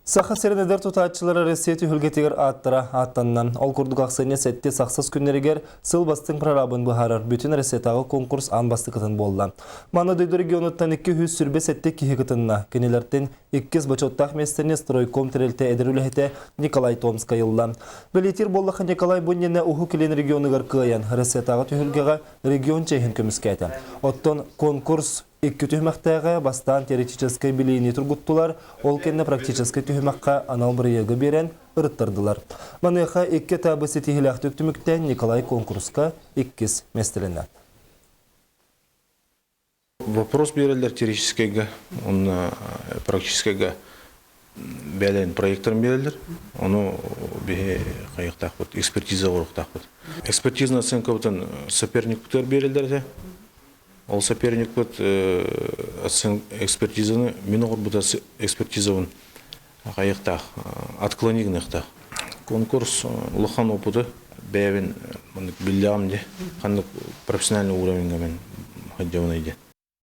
Саха сирин эдэр тутааччылара Россия түһүлгэтигэр ааттара ааттанна. Ол курдук ахсынньы сэттис ахсыс күннэригэр сыл бастыҥ прорабын быһаарар бүтүн Россиятааҕы конкурс аан бастакытын буолла. Манна дойду регионуттан 227 киһи кытынна. Кинилэртэн иккис бочуоттаах миэстэни стройком тэрилтэ эдэр үлэһитэ Николай Томскай ылла. Бэлиэтиир буоллахха, Николай бу иннинэ Уһук Илин регионугар кыайан, Россиятааҕы түһүлгэҕэ регион чиэһин көмүскээтэ. Оттон конкурс Икки түһүмэхтээҕэ бастаан теоретическай билиини тургуттулар, ол кэннэ практическай түһүмэххэ анал бырайыагы биэрэн ырыттардылар. Маныаха икки этабы ситиһиилээхтик түмүктээн Николай куонкуруска иккис миэстэлэннэ. Вопрос биэрэллэр теоретическайга уонна практическайга бэйэлэрин проекторын биэрэллэр. Ону биһи хайыахтаахпыт, экспертиза оҥоруохтаахпыт. Экспертизная оценкабытын соперникпытыгар биэрэллэр этэ. Ол соперникпыт экспертизаны мин оҥорбута экспертизабын хайыахтаах, отклони гыныахтаах. Конкурс улахан опыты бэйэбин биллэҕим дии. Ханнык профессиональный уровеньга мен сылдьабын дии.